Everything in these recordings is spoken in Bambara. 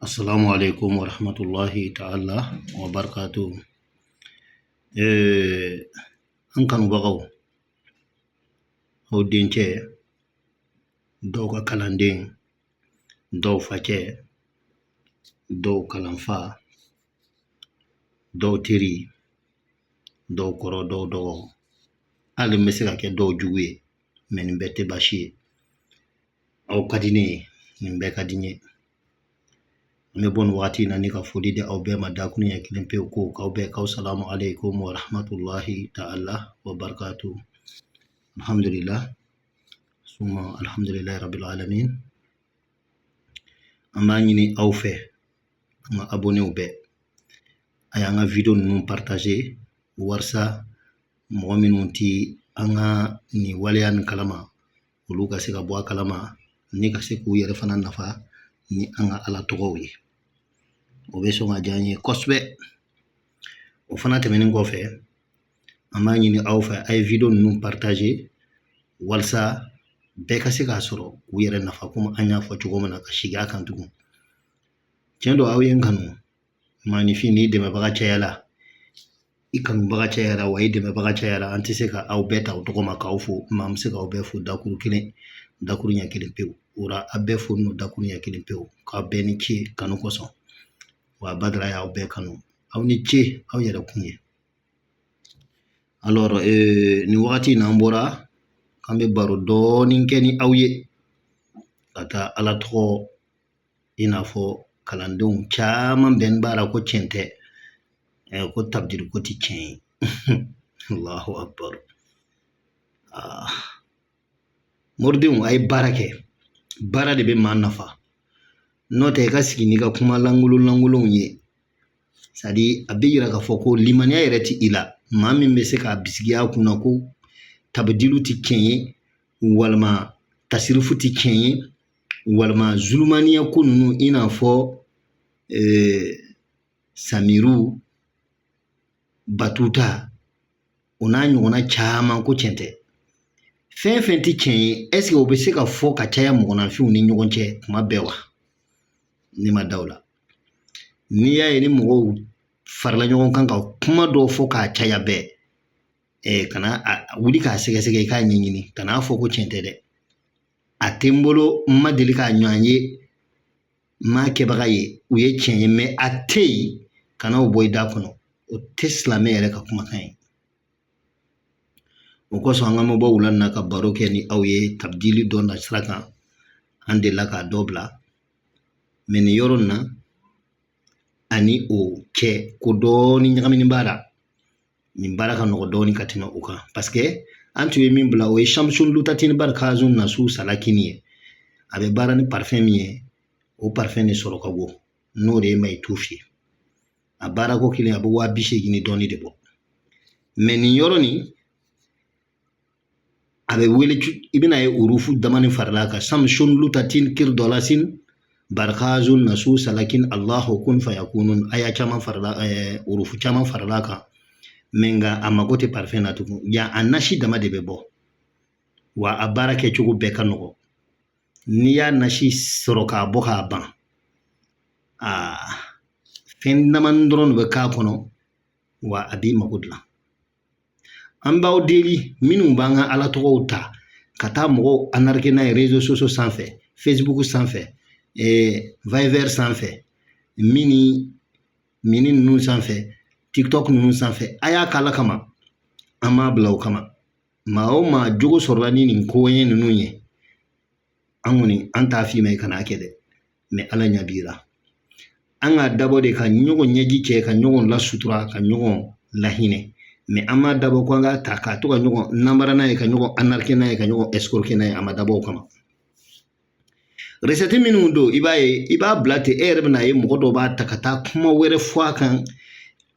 Assalamu alaikum wa rahmatullahi ta'ala wa barakatuh. An kanubagaw, aw dencɛ, dɔw ka kalanden, dɔw facɛ, dɔw kalanfa, dɔw teri, dɔw kɔrɔ, dɔw dɔgɔ, hali n bɛ se ka kɛ dɔw jugu ye, mais nin bɛɛ tɛ baasi ye. Aw ka di ne ye, nin bɛɛ ka di n ye. An bɛ bɔ nin wagati in na ni ka foli di aw bɛɛ ma dakuruɲɛ kelen pewu ko k'aw bɛɛ k'aw salamu aleykum wa rahmatulahi ta'ala wa barakatuh. Alhamdulillah, suma alhamdulillahi rabbil alamin. An b'a ɲini aw fɛ, an ka abonnéw bɛɛ, a y'an ka video ninnu partager walasa mɔgɔ minnu ti an ka nin waleya nin kalama, olu ka se ka bɔ a kalama ni ka se k'u yɛrɛ fana nafa ni an ka ala tɔgɔw ye. O bɛ sɔn ka diya an ye kosɛbɛ. O fana tɛmɛnen kɔfɛ, an b'a ɲini aw fɛ, a ye video ninnu partager walasa bɛɛ ka se k'a sɔrɔ k'u yɛrɛ nafa, komi an y'a fɔ cogo min na ka sigi a kan tugun. Tiɲɛ don, aw ye n kanu. Maanifin, n'i dɛmɛbaga cayala, i kanubaga cayara, wa i dɛmɛbaga cayara, an tɛ se ka aw bɛɛ ta aw tɔgɔ ma k'aw fo, mais an bɛ se k'aw bɛɛ fo dakuru kelen, dakuru ɲɛ kelen pewu. O la, aw bɛɛ fo n'o dakuru ɲɛ kelen pewu, k'aw bɛɛ ni ce kanu kosɔn. Wa Badara y'aw bɛɛ kanu, aw ni ce aw yɛrɛ kun ye. Alors, nin wagati in na, an bɔra k'an bɛ baro dɔɔnin kɛ ni aw ye ka taa ala tɔgɔ, i n'a fɔ kalandenw caman bɛn b'a la ko tiɲɛ tɛ, ko tabdili ko ti tiɲɛ ye. Allahu akbar. Ah. Moridenw, a ye baara kɛ, baara de bɛ maa nafa. N'o tɛ, i ka sigi n'i ka kuma lankolon lankolonw ye, c'est à dire a bɛ yira k'a fɔ ko limaniya yɛrɛ ti i la. Maa min bɛ se k'a bisigiya a kunna ko tabdilu ti tiɲɛ ye, walima tasirifu ti tiɲɛ ye, walima zulumaniya ko ninnu, i n'a fɔ samiru batuta, o n'a ɲɔgɔnna caman, ko tiɲɛ tɛ, fɛn fɛn tɛ tiɲɛ ye, est ce que o bɛ se ka fɔ ka caya mɔgɔninfinw ni ɲɔgɔn cɛ kuma bɛɛ wa? Ne ma da o la. N'i y'a ye ni mɔgɔw farala ɲɔgɔn kan ka kuma dɔw fɔ k'a caya bɛɛ, kana wuli k'a sɛgɛsɛgɛ, i k'a ɲɛɲini, kan'a fɔ ko tiɲɛ tɛ dɛ. A tɛ n bolo, n ma deli k'a ɲɔgɔn ye, n m'a kɛbaga ye, u ye tiɲɛ ye, mais a tɛ yen, kana o bɔ i da kɔnɔ. O tɛ silamɛ yɛrɛ ka kumakan ye. O kosɔn, an ka bɔ wula na ka baro kɛ ni aw ye tabdili dɔ na sira kan. An delila k'a dɔ bila, mais nin yɔrɔ nin na, ani o cɛ ko dɔɔni ɲagamini b'a la. Nin baara ka nɔgɔ dɔɔni ka tɛmɛ o kan, parce que an tun ye min bila, o ye shamsun lutatin barikazun nasu salakini ye. A bɛ baara ni parfum min ye, o parfum de sɔrɔ ka go, n'o de ye mayitufi ye. A baarako kelen, a bɛ 80 000 ni dɔɔni de bɔ. Mais nin yɔrɔ nin, a bɛ wele, i bɛna ye urufu damani farala kan: samsun lutatin kirdɔlasin barikazun nasu salakin allahu kun fayakunun. Aya caman farala, urufu caman farala kan, mais nka a mago tɛ parfum na tugun. Yan, a nasi dama de bɛ bɔ, wa a baara kɛcogo bɛɛ ka nɔgɔ. N'i y'a nasi sɔrɔ k'a bɔ k'a ban, aa, fɛn damani dɔrɔn de bɛ k'a kɔnɔ, wa a b'i mago dilan. An b'aw deli, minnu b'an ka ala tɔgɔw ta ka taa mɔgɔw arnaquer n'a ye réseaux sociaux sanfɛ, Facebook sanfɛ, Viber sanfɛ, mini mini ninnu sanfɛ, TikTok ninnu sanfɛ, a y'a k'ala kama. An m'a bila o kama. Maa o maa jogo sɔrɔla ni nin ko ye ninnu ye, an kɔni an t'a f'i ma i kan'a kɛ dɛ, mais ala ɲɛ b'i la. An k'a dabɔ de ka ɲɔgɔn ɲɛji cɛ, ka ɲɔgɔn lasutura, ka ɲɔgɔn lahinɛ, mais an m'a dabɔ ko an k'a ta k'a to ka ɲɔgɔn namara n'a ye, ka ɲɔgɔn arnaquer n'a ye, ka ɲɔgɔn escroquer n'a ye. A ma dabɔ o kama. Recette minnu don, i b'a ye, i b'a bila ten, e yɛrɛ bɛna ye mɔgɔ dɔw b'a ta ka taa kuma wɛrɛ fɔ a kan.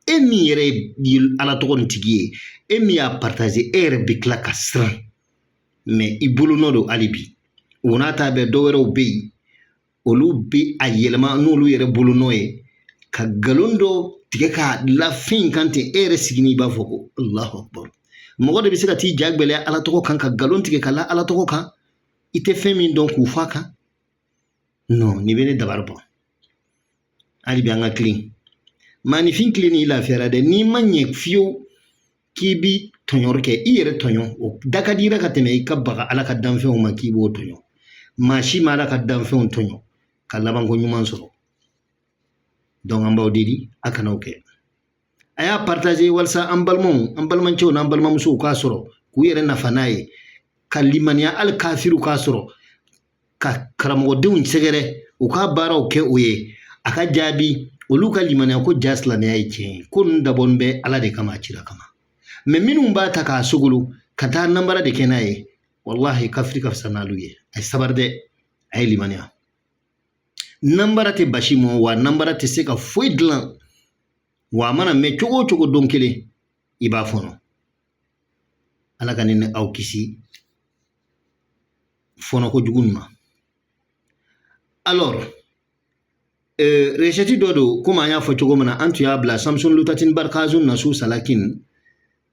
E min yɛrɛ ye ala tɔgɔ nin tigi ye, e min y'a partager, e yɛrɛ bɛ tila ka siran, mais i bolonɔ don hali bi. O n'a ta bɛɛ, dɔ wɛrɛw bɛ yen, olu bɛ a yɛlɛma n'olu yɛrɛ bolonɔ ye ka nkalon dɔ tigɛ k'a la fɛn in kan ten. E yɛrɛ sigilen, i b'a fɔ ko Allahu akbar. Mɔgɔ de bɛ se ka t'i ja gwɛlɛya ala tɔgɔ kan, ka nkalon tigɛ ka la ala tɔgɔ kan, i tɛ fɛn min dɔn k'o fɔ a kan. Non, nin bɛ ne dabari ban. Hali bi an ka tilen. Maanifin tilen, i lafiyara dɛ. N'i ma ɲɛ fiyewu k'i bi tɔɲɔri kɛ, i yɛrɛ tɔɲɔ, o da ka di i la ka tɛmɛ i ka baga Ala ka danfɛnw ma k'i b'o tɔɲɔ. Maa si ma Ala ka danfɛnw tɔɲɔ ka labanko ɲuman sɔrɔ. Donc an b'aw deli, a kana o kɛ. A y'a partager walasa an balimaw, an balimacɛw n'an balimamusow k'a sɔrɔ k'u yɛrɛ nafa n'a ye, ka limaniya, hali kafiriw k'a sɔrɔ, ka karamɔgɔdenw sɛgɛrɛ, u ka baaraw kɛ o ye, a ka jaabi olu ka limaniya ko ja silamɛya ye tiɲɛ ye, ko ninnu dabɔlen bɛ Ala de kama, a cira kama. Mais minnu b'a ta k'a sogolo ka taa nanbara de kɛ n'a ye, wallahi kafiri ka fisa n'alu ye. A ye sabari dɛ, a ye limaniya. Nanbara tɛ basi mɔ, wa nanbara tɛ se ka foyi dilan, wa a mana mɛn cogo o cogo, don kelen i b'a fɔnɔ. Ala ka ne ni aw kisi fɔnɔ kojugu nin ma. Alors recette dɔ don, komi an y'a fɔ cogo min na, an tun y'a bila Samson Lutatin Barikazun Nasu Salakin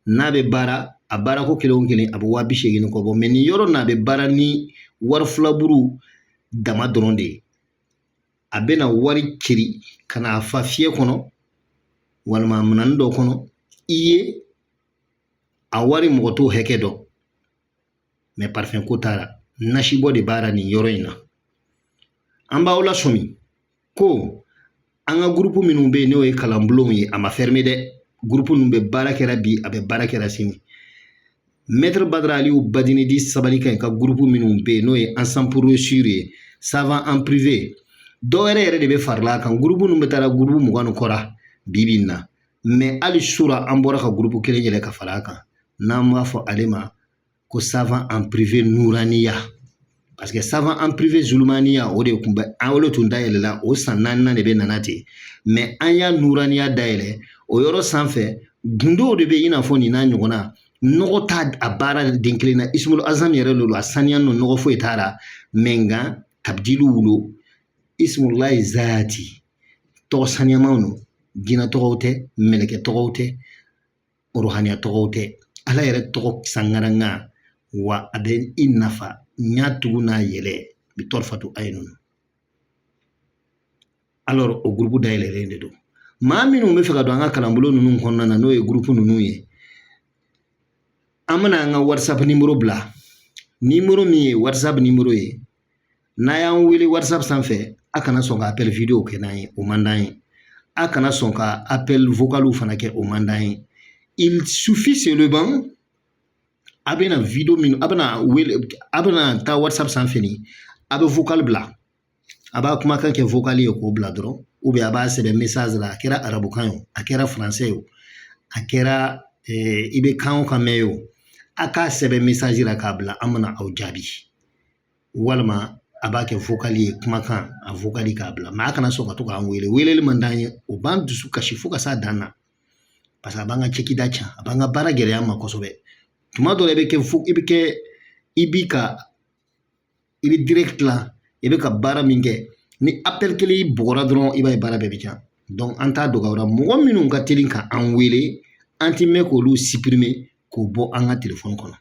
n'a bɛ baara, a baarako kelen o kelen a bɛ 80 000 ni kɔ bɔ. Mais nin yɔrɔ nin, a bɛ baara ni wari filaburu dama dɔrɔn de ye. A bɛna wari ceri ka n'a fa fiyɛ kɔnɔ walima minɛn dɔ kɔnɔ i ye a wari, mɔgɔ t'o hakɛ dɔn. Mais parfum ko t'a la, nasibɔ de b'a la nin yɔrɔ in na. An b'aw lasɔmi ko an ka groupe minnu bɛ yen, n'o ye kalanbulonw ye, a ma fermer dɛ. Groupe ninnu bɛ baara kɛra bi, a bɛ baara kɛra sini. Maître Badara Aliyu Badinidi Sabali ka ɲi ka groupe minnu bɛ yen, n'o ye Ensemble pour réussir ye, Savant en privé, dɔ wɛrɛ yɛrɛ de bɛ farila a kan. Groupe ninnu bɛ taara groupe 20 ni kɔ la bi bi in na. Mais hali sura an bɔra ka groupe kelen yɛlɛ ka fara a kan, n'an b'a fɔ ale ma ko Savant en privé Nuraniya, parce que Savant en privé Zulumaniya, o de tun bɛ an, o de tun dayɛlɛla, o san naaninan de bɛ nana ten. Mais an y'a Nuraniya dayɛlɛ o yɔrɔ sanfɛ. Gundow de bɛ i n'a fɔ nin n'a ɲɔgɔnna, nɔgɔ t'a a baara den kelen na. Ismul Azam yɛrɛ de don, a saniya nɔ, nɔgɔ foyi t'a la. Mais nka tabdilu wolo Ismulayi Zati, tɔgɔ saniyamanw don, jinɛ tɔgɔw tɛ, mɛlɛkɛ tɔgɔw tɛ, ruhaniya tɔgɔw tɛ, Ala yɛrɛ tɔgɔ sangaranga. Wa a bɛ i nafa ɲa tugu n'a yɛlɛ bi tɔrɔfatu ayi ninnu. Alors o groupe dayɛlɛlen de don. Maa minnu bɛ fɛ ka don an ka kalanbolo ninnu kɔnɔna na, n'o ye groupe ninnu ye, an bɛna an ka WhatsApp numéro bila, numéro min ye WhatsApp numéro ye. N'a y'an wele WhatsApp sanfɛ, a kana sɔn ka appel vidéo kɛ n'an ye, o man d'an ye. A kana sɔn ka appel vocaliw fana kɛ, o man d'an ye. Il suffit seulement a bɛna vidéo min, a bɛna wele, a bɛna taa WhatsApp sanfɛ, ni a bɛ vocal bila, a b'a kumakan kɛ vocal ye k'o bila dɔrɔn, ou bien a b'a sɛbɛn message la. A kɛra arabukan ye o, a kɛra français ye o, a kɛra i bɛ kan o kan mɛn ye o, a k'a sɛbɛn message la k'a bila, an bɛna aw jaabi. Walima a b'a kɛ vocal ye, kumakan a vocal k'a bila. Mais a kana sɔn ka to k'an wele, weleli man d'an ye, o b'an dusu kasi fo ka s'a dan na, parce que a b'an ka cɛkida can, a b'an ka baara gɛlɛya an ma kosɛbɛ. Tuma dɔ la, i bɛ kɛ fo i bɛ kɛ i bi ka i bɛ direct la, i bɛ ka baara min kɛ, ni appel kelen y'i bɔgɔra dɔrɔn, i b'a ye baara bɛɛ bɛ can. Donc an t'a dɔgɔyara mɔgɔ minnu ka teli ka an wele, an ti mɛn k'olu supprimer k'o bɔ an ka telefɔni kɔnɔ.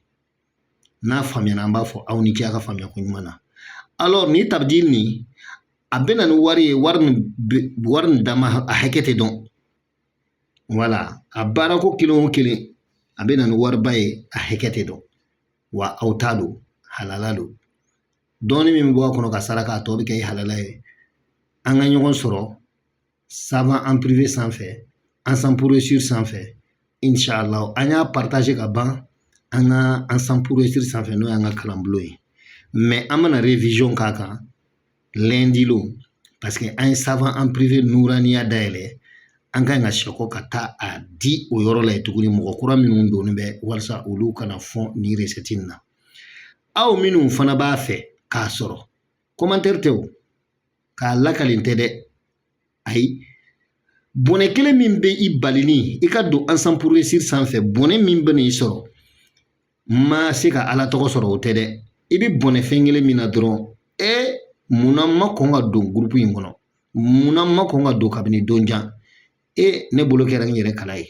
N'a faamuyana, an b'a fɔ aw ni ce a ka faamuya ko ɲuman na. Alors ni tabdil nin, a bɛ na ni wari ye, wari nin dama a hakɛ tɛ dɔn. Wala a baarako kelen o kelen, a bɛ na ni wariba ye, a hakɛ tɛ dɔn. Wa aw t'a don, halala don. Dɔɔnin min bɛ bɔ a kɔnɔ ka saraka, a tɔ bɛ kɛ i halala ye. An ka ɲɔgɔn sɔrɔ Savant en privé sanfɛ, Ensemble pour réussir sanfɛ, inshallah. An y'a partager ka ban an ka Ensemble pour réussir sanfɛ, n'o y'an ka kalanbulon ye. Mais an bɛna révision k'a kan lundi lon, parce que an ye Savant en privé Nuraniya dayɛlɛ. An ka ɲi ka sɛkɔ ka taa a di o yɔrɔ la yen tuguni, mɔgɔ kura minnu donnen bɛ, walasa olu kana fɔn nin recette in na. Aw minnu fana b'a fɛ k'a sɔrɔ, commentaire tɛ o, k'a lakalen tɛ dɛ, ayi. Bɔnɛ kelen min bɛ i balini i ka don Ensemble pour réussir sanfɛ, bɔnɛ min bɛ n'i sɔrɔ, ma se ka Ala tɔgɔ sɔrɔ, o tɛ dɛ. I bɛ bɔnɛ fɛn kelen min na dɔrɔn, e munna ma kɔn ka don groupe in kɔnɔ? Munna ma kɔn ka don kabini don jan? E ne bolo kɛra n yɛrɛ kala ye.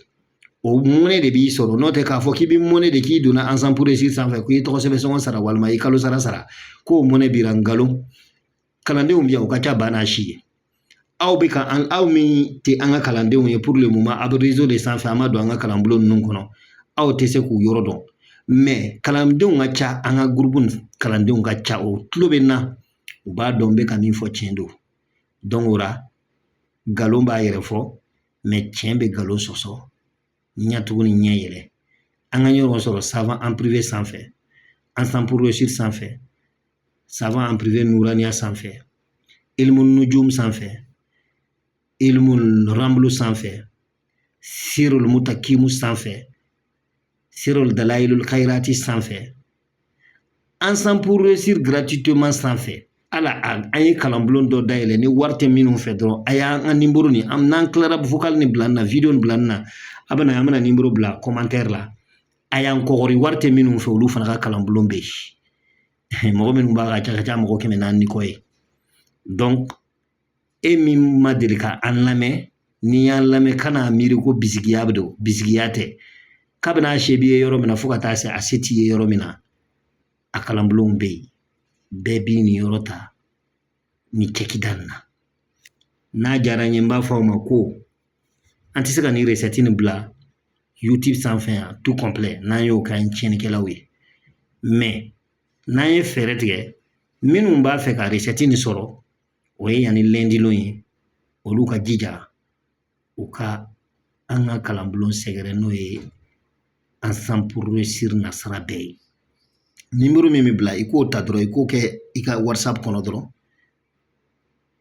O mɔnɛ de b'i sɔrɔ. N'o tɛ, k'a fɔ k'i bɛ mɔnɛ de k'i donna Ensemble pour réussir sanfɛ, ko i tɔgɔ sɛbɛn sɔngɔ sara walima i kalo sara sara, k'o mɔnɛ b'i la, nkalon. Kalandenw bɛ yan, o ka ca ba n'a si ye. Aw bɛ ka an, aw min tɛ an ka kalandenw ye pour le moment, a bɛ réseau de sanfɛ, an ma don an ka kalanbulon ninnu kɔnɔ, aw tɛ se k'u yɔrɔ dɔn. Mais kalandenw ka ca, an ka groupe kalandenw ka ca, o tulo bɛ n na, u b'a dɔn n bɛ ka min fɔ tiɲɛ don. Donc o la, nkalon b'a yɛrɛ fɔ, mais tiɲɛ bɛ nkalon sɔsɔ. Ɲɛ tugu ni ɲɛ yɛlɛ. An ka ɲɔgɔn sɔrɔ Savant en privé sanfɛ, Ensemble pour réussir sanfɛ, Savant en privé Nuraniya sanfɛ, Ilmu Nujum sanfɛ, Ilmu Ramlu sanfɛ, Sirul Mutakimu sanfɛ, Sirul Dalailul Khairati sanfɛ, Ensemble pour réussir gratuitement sanfɛ. Ala, an ye kalanbulon dɔ dayɛlɛ ni wari tɛ minnu fɛ dɔrɔn, a y'an ka nimoro nin, n'an tilara vocal nin bila na, vidéo nin bila na, a bɛna, an bɛna nimoro bila commentaire la. A y'an kɔgɔri, wari tɛ minnu fɛ, olu fana ka kalanbulon bɛ yen. Mɔgɔ minnu b'a ka ca, ka ca mɔgɔ 400 ni kɔ ye. Donc e min ma deli ka an lamɛn, n'i y'an lamɛn, kana miiri ko bisigiya bɛ don. Bisigiya tɛ. Kabini a se b'i ye yɔrɔ min na, fo ka taa se a se t'i ye yɔrɔ min na, a kalanbulonw bɛ yen. Bɛɛ b'i nin yɔrɔ ta nin cɛkida nin na. N'a diyara n ye, n b'a fɔ aw ma ko an tɛ se ka nin recette nin bila YouTube sanfɛ yan tout complet. N'an y'o kɛ, an ye tiɲɛnikɛlaw ye. Mais n'an ye fɛɛrɛ tigɛ, minnu b'a fɛ ka recette nin sɔrɔ, o ye yanni lundi lon ye, olu ka jija u ka an ka kalanbulon sɛgɛrɛ, n'o ye Ensemble pour réussir nasira bɛɛ ye. Nimoro min bɛ bila, i k'o ta dɔrɔn, i k'o kɛ i ka WhatsApp kɔnɔ dɔrɔn,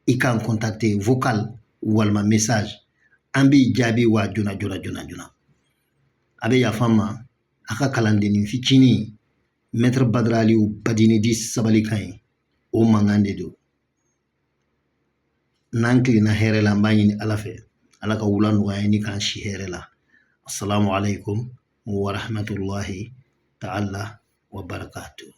i k'an contacter vocal walima message, an b'i jaabi wa joona joona joona joona. A bɛ yafa n ma, a ka kalandennin fitinin, Maître Badara Aliyu Badini di sabali kan ye, o mankan de don. N'an tilenna hɛrɛ la, an b'a ɲini Ala fɛ, Ala ka wula nɔgɔya ni k'an si hɛrɛ la. Assalamu alaikum wa rahmatullahi ta'ala wa barakatuh.